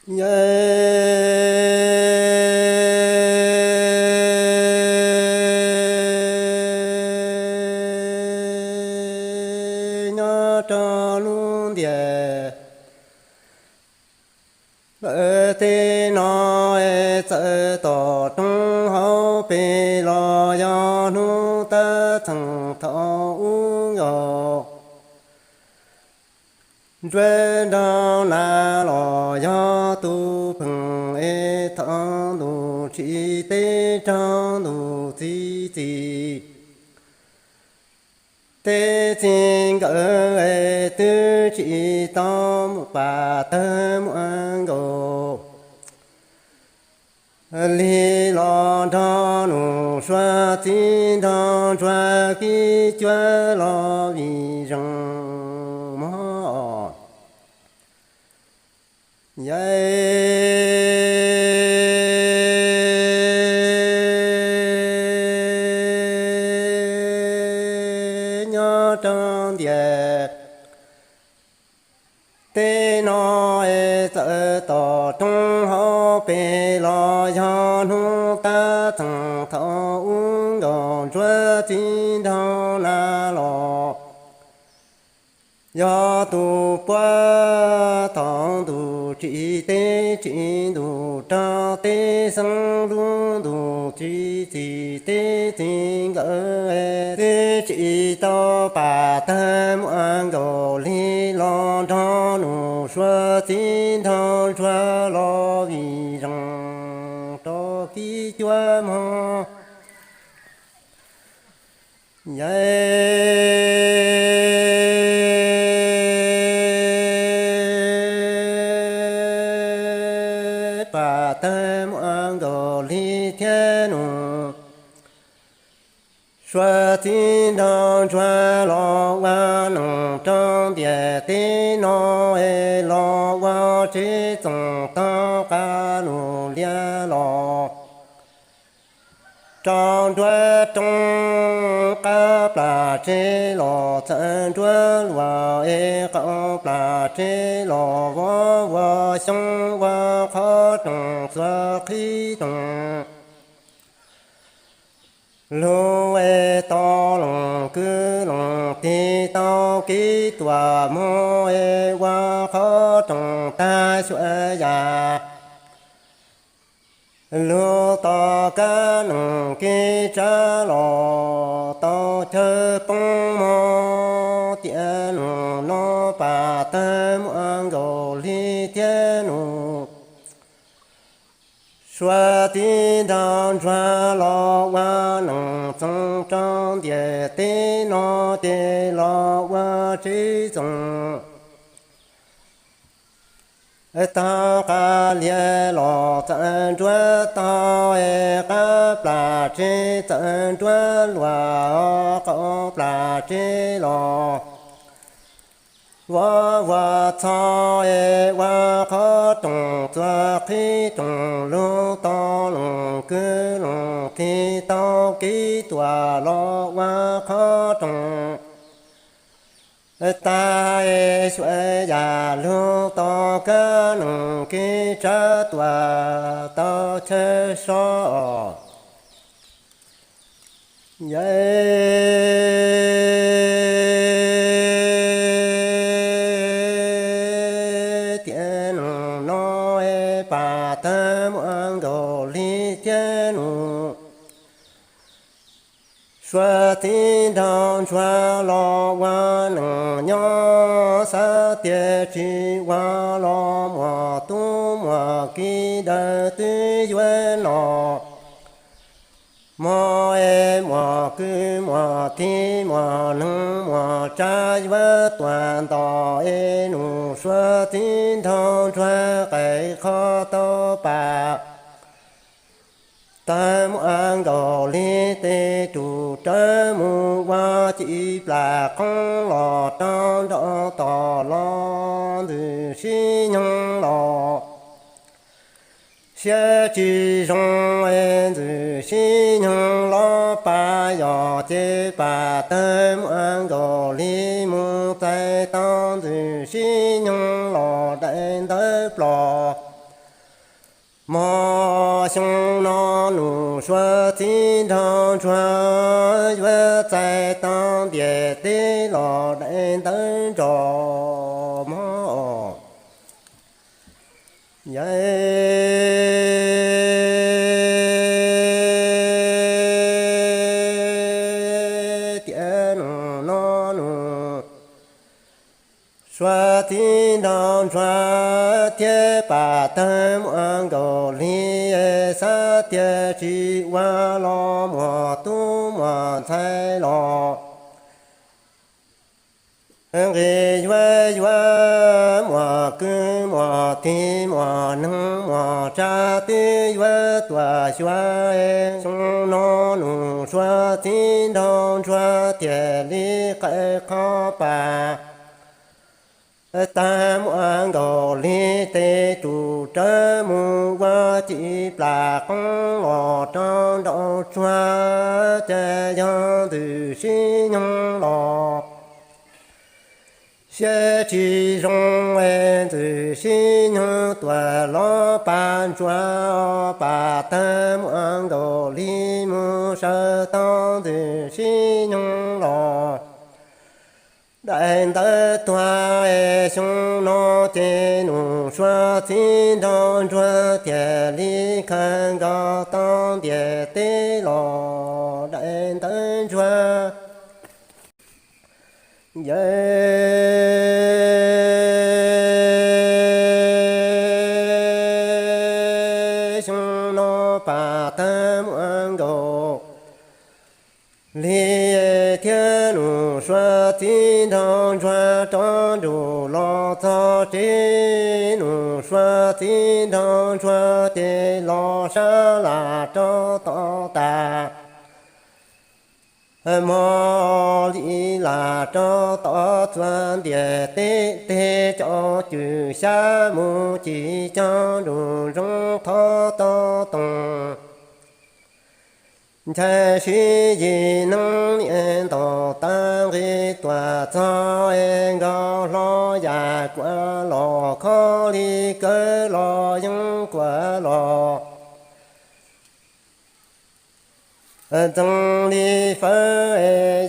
Yawg nyob rau lub ntiaj teb no, txawm tom roob hauv pes los yog hnub tab txheem thaum ub nkaus. Ntsuab nrog nas los yog tus pheej es thaum ntuj tsim teb raug ntuj txiv txim. Tej txiv nkawd twb tsis tau mus pam tawg muaj nkaus li los nrog nus sua txiv nrog ntsuag kib cuab los vim zeem mog. Yawg nyob rau ntiaj teb no, txawm tom roob hauv pes los yog hnub tab txheem thaum ub nkaus, ntsuab txiv nrog nas los yog tus puab. Thaum ntuj tsim teb tsim ntuj raug teb xeeb lub ntuj txiv txim, tej txiv nkawd twb tsis tau pam tawg muaj nkaus li los nrog nus sua txiv nrog ntsuag los vim zeem rau kib cuab mog. Yawg pam tawg muaj nkaus li thiab nus sua txiv nrog ntsuag los ua neej rau ntiaj teb no, es los ua tsev txoos tau qab lug liab los rau nruab roob, qab plam tsev los txawv nruab luag, es qaum plam tsev los vov ua xyoob ua qhov rooj txuas qhib rooj lug, es tau loos kwv loos tig tau kev tuam moog, es ua qhov rooj tag xyuam yam lug tos kab noog kev tsab los tau chaw poob mog. Tiam nug no pam tawg muaj nkaus li thiab nus sua txiv nrog ntsuag los ua neej txoos rau ntiaj teb no, ces los ua tsev txoos tau qab liab los txawv nruab tau, es qab plam tsev txawv nruab luag, qaum plam tsev los vov ua txho, es ua qhov rooj txuas qhib rooj lug tau loos kwv loos tig tau kev tuam los ua qhov rooj tag, es xyuam yam lug tos kab noog kev tsab tuam tau chaw so. Yawg tiam nug no pam tawg muaj nkaus li thiab nus sua txiv nrog ntsuag los ua neej nyob xav tias tsis ua los muaj tub muaj kiv dawb twb yuav no mog, es muaj kwv muaj tij muaj neeg muaj tsav yuav tuag nto, es nus sua txiv nrog ntsuag qes qhov tau pam tawg muaj nkaus li tej rus rawv mus ua ci plam qoob los rau nraum tod los ntxwg sib nyoog los siab tsis zoo, es ntxwg sib nyoog los pab yog ces pam tawg muaj nkaus li mus txais tau ntxwg sib nyoog los daim ntawv plos Mog xyoo no Nus Suav txiv nraug ntsuag yuav txais tau ntiaj teb los daim ntawv nrog mog. Yawm tias nus no Nus Suav txiv nraug ntsuag thiab pam tawg muaj nkaus li, xav tias tsis ua los muaj tub muaj ntxhais los nqis yuav yuav muaj kwv muaj tij muaj neeg muaj tsav twb yuav tuaj xyuas. Xyoo no Nus Suav txiv nraug ntsuag thiaj li qaij qhov pam tag muaj nkaus li, tes tus rawv mus ua ci plam qoob los rau nraum tsuag, ces yog ntxwg sib nyoog los siab tsis zoo, ntxwg sib nyoog tuaj los pam ntsuag, pam tawg muaj nkaus li, mus sawv tau ntxwg sib nyoog los daim ntawv tuag. Xyoo no ces Nus Suav txiv nraug ntsuag thiaj li khaws nkaus tau ntiaj teb los daim ntawv ntsuag. Yawm xyoo no pam tawg muaj nkaus li thiab Nus Suav txiv nraug ntsuag rov nrug los txog tsev. Nus Suav txiv nraug ntsuag ces los sab las rau tom tas, mog li las rau tom txuas ntiaj teb, tej caum cwm xyab mus cim cog nruj zoov thov tau toom. Nchai Siv Yig Neeb niam ntaus tag nqi tuaj txog, nkauj hlob Yaj Kuam los kho li kawg los yeej kuam los ntxeev li fawb.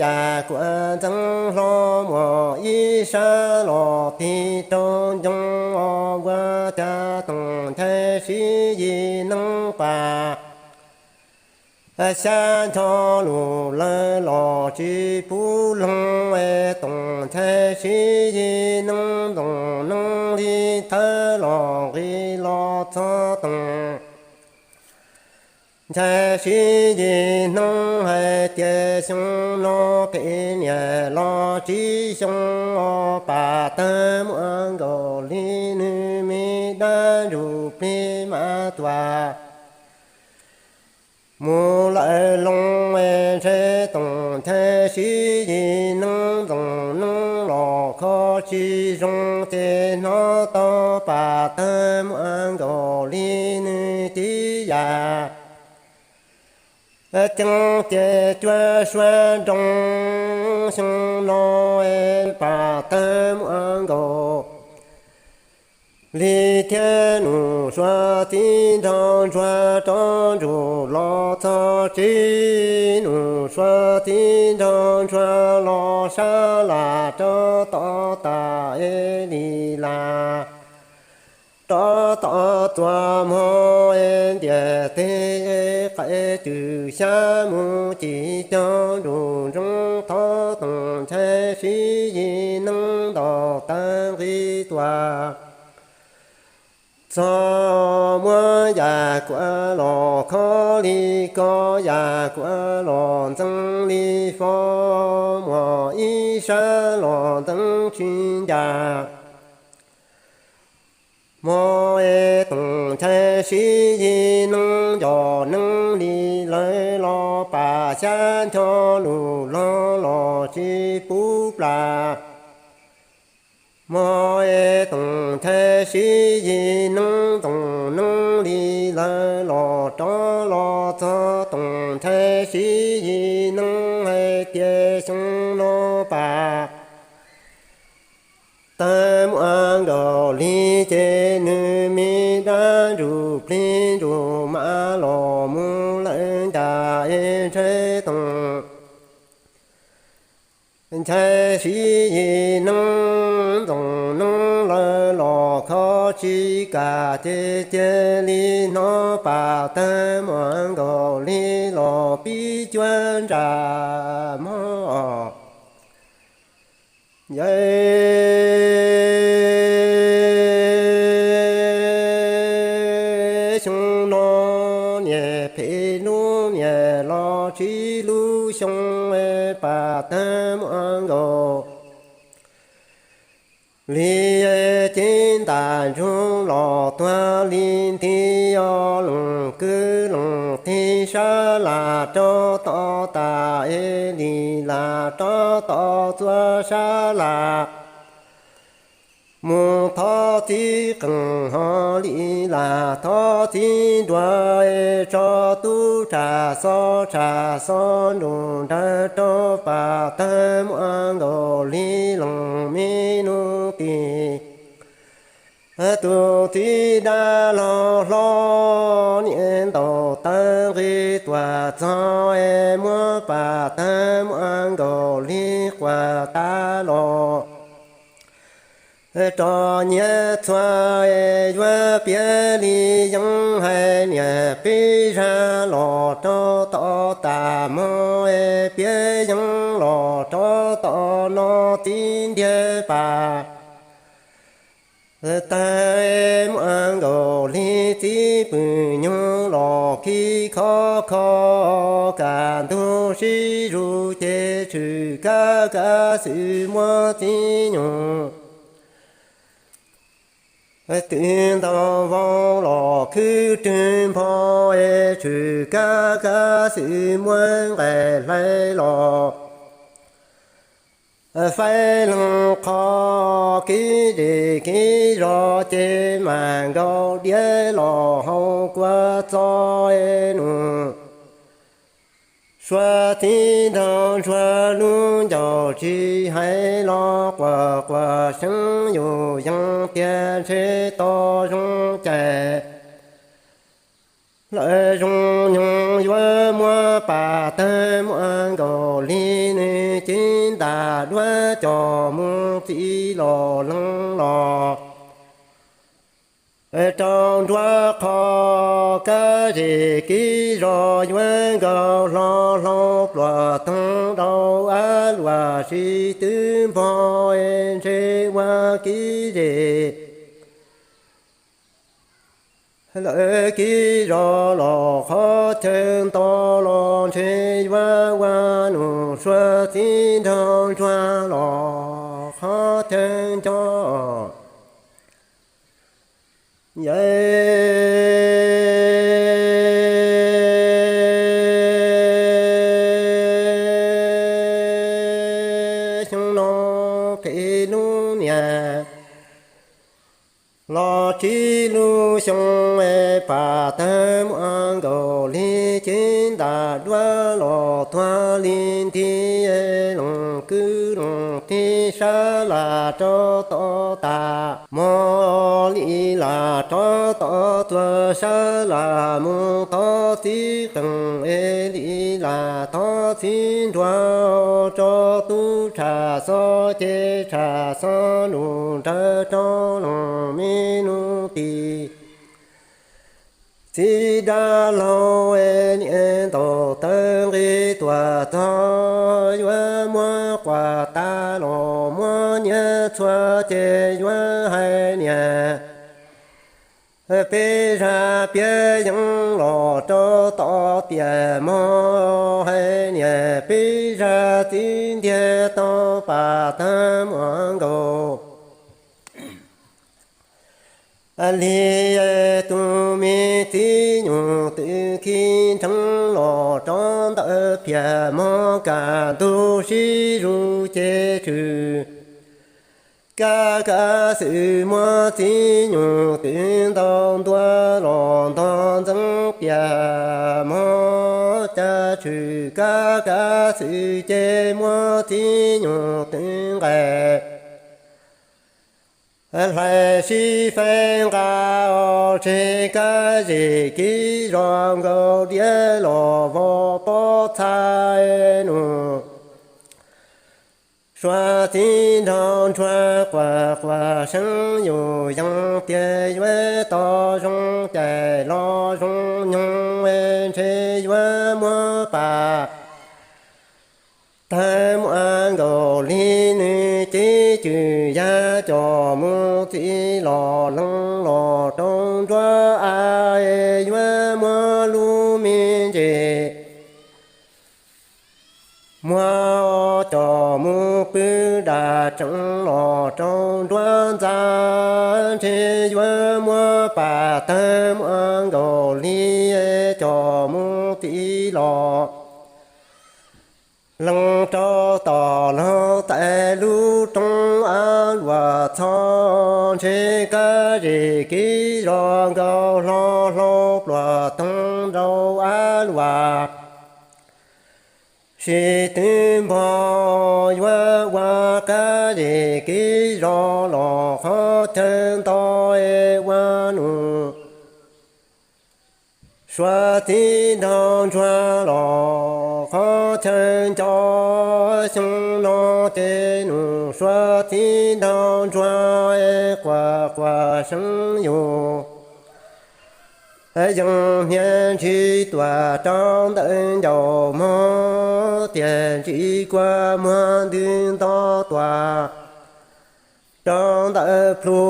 Yaj Kuam ntxeev hlo muaj ib sab los tig rau ncoo, ua cas Toom Nchai Siv Yig Neeb pas xyab ncho lug lawm los tsis pub loog. Toom Nchai Siv Yig Neeb ntxoov neeb li thawb los nqis los txog Toom Nchai Siv Yig Neeb hais tias xyoo no phem niam los tsib xyoo, pas tawg muaj nkaus li, nws me dab ntsuj plig mas tuaj mus lawm loo. Ntshe Toom Nchai Siv Yig Neeb ntxoov neeb los kho tsis zoo, ces hnov tau pas tawg muaj nkaus li, nws tib yam ceeb ces cuab suab nroo. Xyoo no pas tawg muaj nkaus li thiab Nus Suav txiv nraug ntsuag rov nrug los txog tsev. Nus Suav txiv nraug ntsuag los sab las rau tom tas es li las rov tom txuas mog, ntiaj teb qaij cwm xyab mus cim cog nruj zoov thov Toom Nchai Siv Yig Neeb ntaus tag nqi tuaj txog, muab Yaj Kuam los kho li ko, Yaj Kuam los ntxeev li fo, muaj ib sab los ntxeev tsis ncaj. Hmo es Toom Nchai Siv Yig Neeb nco neeb li lawv los pas xyab ncho lug log los tsis pub plam. Hmo es Toom Nchai Siv Yig Neeb ntxoov neeb li lawv los rov los txog Toom Nchai Siv Yig Neeb hais tias xyoo no pas tawg muaj nkaus li, Ces nws me dab ntsuj plig ntsuj mab los mus lawm ncas es ntshai toog ntshai sib yig neeb ntxoov neeb lawm los kho tsis kam ces cia li hnov pam tawg muaj nkaus li los pib cuab ntsa mog. Yawm xyoo no niam phem lub niam los tsib lub xyoo pam tawg muaj nkaus li cev ntam ntsuag los tuag li nti os. Loos kwv loos tij sab las rau tom tas es li las rov tom txua sab las mus thov txib qees ho li las thov txib nruas es tso tub tsham xo tsham xo nruas nrawg rau pam tawg muaj nkaus li loos me nus tim. Tus txiv dab laug hlob niam ntaus taw nqi tuam txog es muab pam tawg muaj nkaus li quas tas los rov nyiav txhua es yuav piav li yeeb hais niam peb zag los rau tom tas mog es piav yeeb los rau tom no txij ntiag pam tawg muaj nkaus li txij pw nyuj los khib khob kho kam ntug sib zus ces tshwm kab kab xwm muab txib nyuj twb ntaus vau los khwb rwg npho es tshwm kab kab xwm muab nqaim hlais los faib leeg qho kev zes kev zos ces mam nkaus diav los hau kua txo es nus sua txiv nraug ntsuag lub ncauj tsis hais los quas quas seeb yus yees tias ntshe tau zoo cais lawm zoo nyoog yuav muab pam tawg muaj nkaus li nws cev ntam duab coj mus txij los lees los rau nruab qho kab zes kev zos yuav nkaus hlo hlau pluas toog dau ab luam sib twb npog es ntshe ua kev zes lawm kev zos los qhov chaw nto los ntshe yuav ua nus sua txiv nraug ntsuag los qhov chaw nco. Yawm xyoo no phem lub niam los tsib lub xyoo es pam tawg muaj nkaus li cev ntam duab los tuag li nti es loos kwv loos tij sab las rov tom tas mog li las rov tom txua sab las mus thov txib qees es li las thov txib nruas rau tub tsham xo ces tsham xo lus nrawg rau loos me nus tim. Txiv dab laug es niam ntaus taw nqi tuam txog yuav muab quas tas los muab nyiav txhua ces yuav hais niam peb zag piav yeeb los rau tom tiam mog hais niam peb zag txij ntiag tau pam tawg muaj nkaus li tus me txiv nyuj twm khi nrheev los rau ntawm phiaj mog kam ntug sib zus ces tshwm kab kab xwm muab txiv nyuj twm ntaus ntua los ntog ntxeev piaj mog cas tshwm kab kab xwm ces muab txiv nyuj twm nqaim Hlais sib faib nqa os, tseg kab zes kev zos nkaus, diav los vov pob txha nus. Suav txiv nraug ntsuag quas quas seeb yus, yees tias yuav tau zoo cais los zoo nyoog, ntshe yuav muab pam tag muaj nkaus li. Nws cev cwm yaj coj mus txiv los lees los rau nruab av, yuav muab lub me ntsis muag coj mus pw dam tsees los rau nruab ntxa, ntshe yuav muab pam tag muaj nkaus li. Coj mus txiv los lees rau tom laug tais lub roob av luam txhos, ntshe kab zes kev zos nkaus, hlo hlau pluas toog rau av luam. Sim twb npog yuav ua kab zes kev zos los qhov chaw nto es ua nus. Suav txiv nraug ntsuag los qhov chaw nco, xyoo no ces nus suav txiv nraug ntsuag quas quas seeb yus. Yees hniav ntsis tuam rau ntawm ncauj mog, tiam ntsis kua muag ntws nto tuam rau ntawm plhu,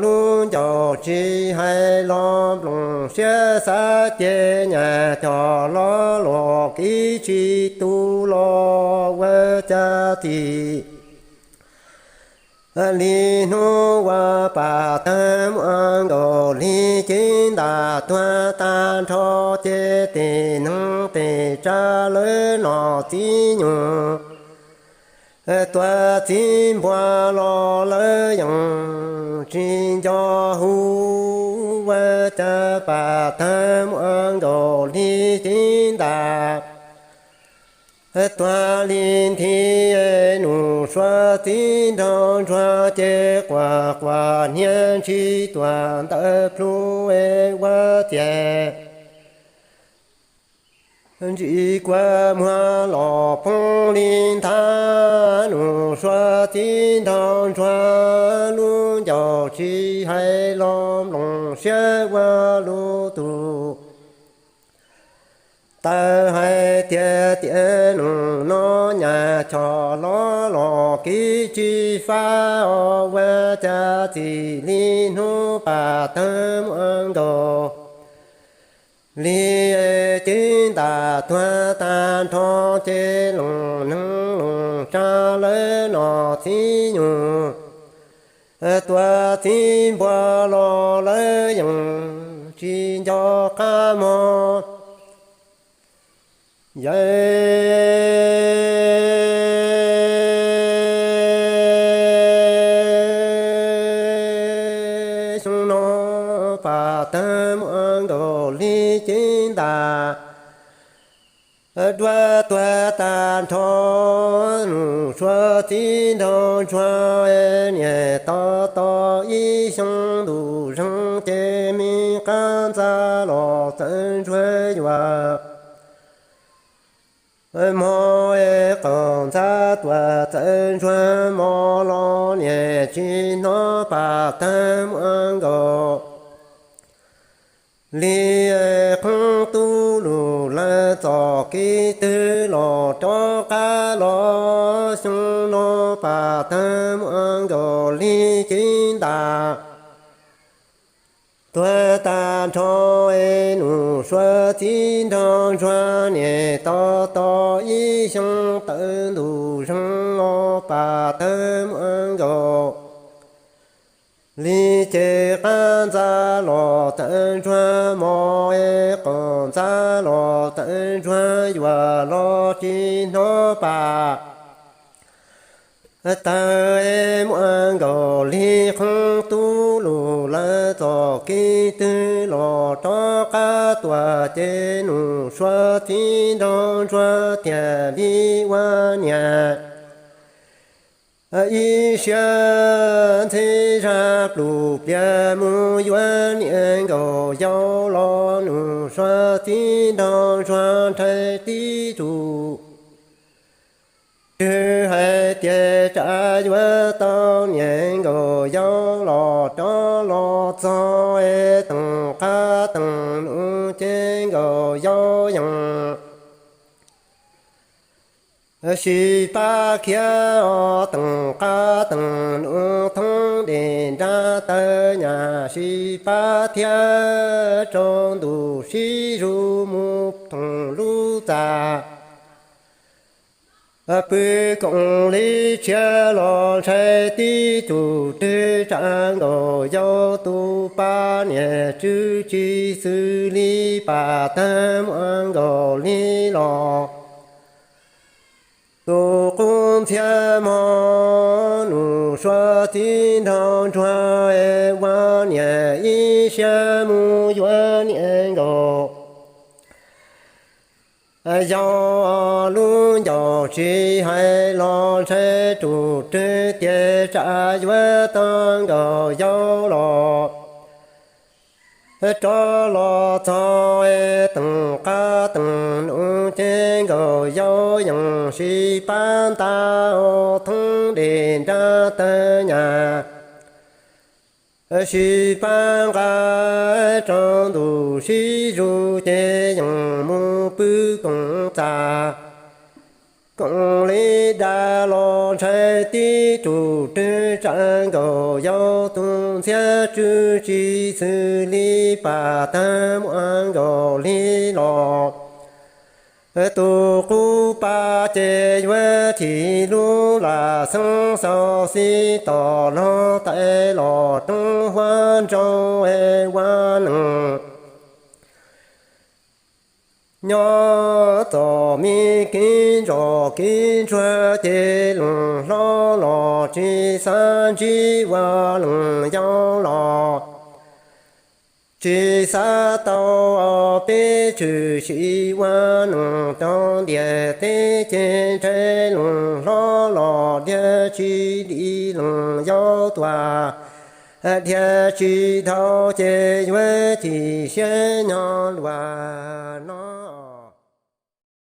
lub ncauj tsis hais los nploos siab xav ces nyas coj los los kev tsis tu los ua cas txim li hnub ua pam tag muaj nkaus li. Cev ntam tuag tag nrho ces tes neeg tes tsav lawv nom txiv nyuj, tuav txiv npua los lawv yeej tsis nco hu, ua cas pam tag muaj nkaus li. Cev ntam tuag li nthi, nus suav txiv nraug ntsuag ces quas quas hniav ntsis tuam ntawm plhu ua ciav ntsis kua muag los poob li nthav, nus suav txiv nraug ntsuag lub ncauj tsis hais los nploos siab ua lub tug taw hais tias tiam nus no nyas choj los los kev tsis fab os, ua cas txim li hnub pam tag muaj nkaus li. Cev ntam tuag tag nrho ces loos neeg loos tsav lawv nom txiv nyuj, tuav txiv npua los lawv yeej tsis nco qab mog. Yawm xyoo no pam tag muaj nkaus li. Cev ntam dua tuag tag nrho, nus suav txiv nraug ntsuag niam tos tos ib xyoo ntuj zeeg ces me qab ntxa los txawv ntsuag yuam mog, qaum ntxa tuam txawv ntsuag mog los niam tsis hnov pam tag muaj nkaus li. Qhov tub lug lawv txoj kev twg los rov qab los, xyoo no pam tag muaj nkaus li. Cev ntam tuag tag nrho, nus suav txiv nraug ntsuag niam tos tos ib xyoo tawv ntuj zeeg los pam tag muaj nkaus li. Ces qab ntxa los txawv ntsuag mog, qaum ntxa los txawv ntsuag yuam los tsis hnov pam tag muaj nkaus li. Qhov tub lug lawv txoj kev twg los rov qab tuam ces nus suav txiv nraug ntsuag thiaj li ua niam Ib siab ntxhi zaj plum pliav mus yuav niam nkaus yau los nus suav tib nrog ntsuag ntshai tib tug twg hais tias tsam yuav tau niam nkaus yau los rov los txog es teem qab teem num ces nkaus yau yees sib pab khiav os, teem qab teem num thoob dej nrab taw nyam sib pab thiab rau ntu sib zug mus thoom lub txaj. Pw koom li tshiab los ntshai tib tug twg tsam nkaus yau tus pab niam tswv tsis xws li pam tag muaj nkaus li los. Tus qub ntxhiab mog nus suav tib nrog ntsuag es ua niam ib siab mus yuav niam nkaus yau lub ncauj tsis hais los ntshai tus twg tias tsam yuav tau nkaus yau los rov los txog es teem qab teem num ces nkaus yau yees sib pab nta hauv thoob dej nrab taw nyam sib pab nqa rau ntu sib zug ces yees mus pw koom txaj. Koom li dab los ntshai tib tug twg tsam nkaus yau tus ntxhiab tswv tsis xws li pam tag muaj nkaus li los. Tus qub pab ces yuav thim lub lam xeeb xauv xib tom laug tais los roob huab nraug es ua neej nyob txom me kev zos kev ntsuag ces leej hlob los tsis xav ntsib ua leej yau los tsis xav tau peb tshwm sim ua neej rau ntiaj teb ces ntshai leej hlob los dhia tsis dim leej yau tuag, dhia tsis dhau ces yuav chim siab nyob luaj no.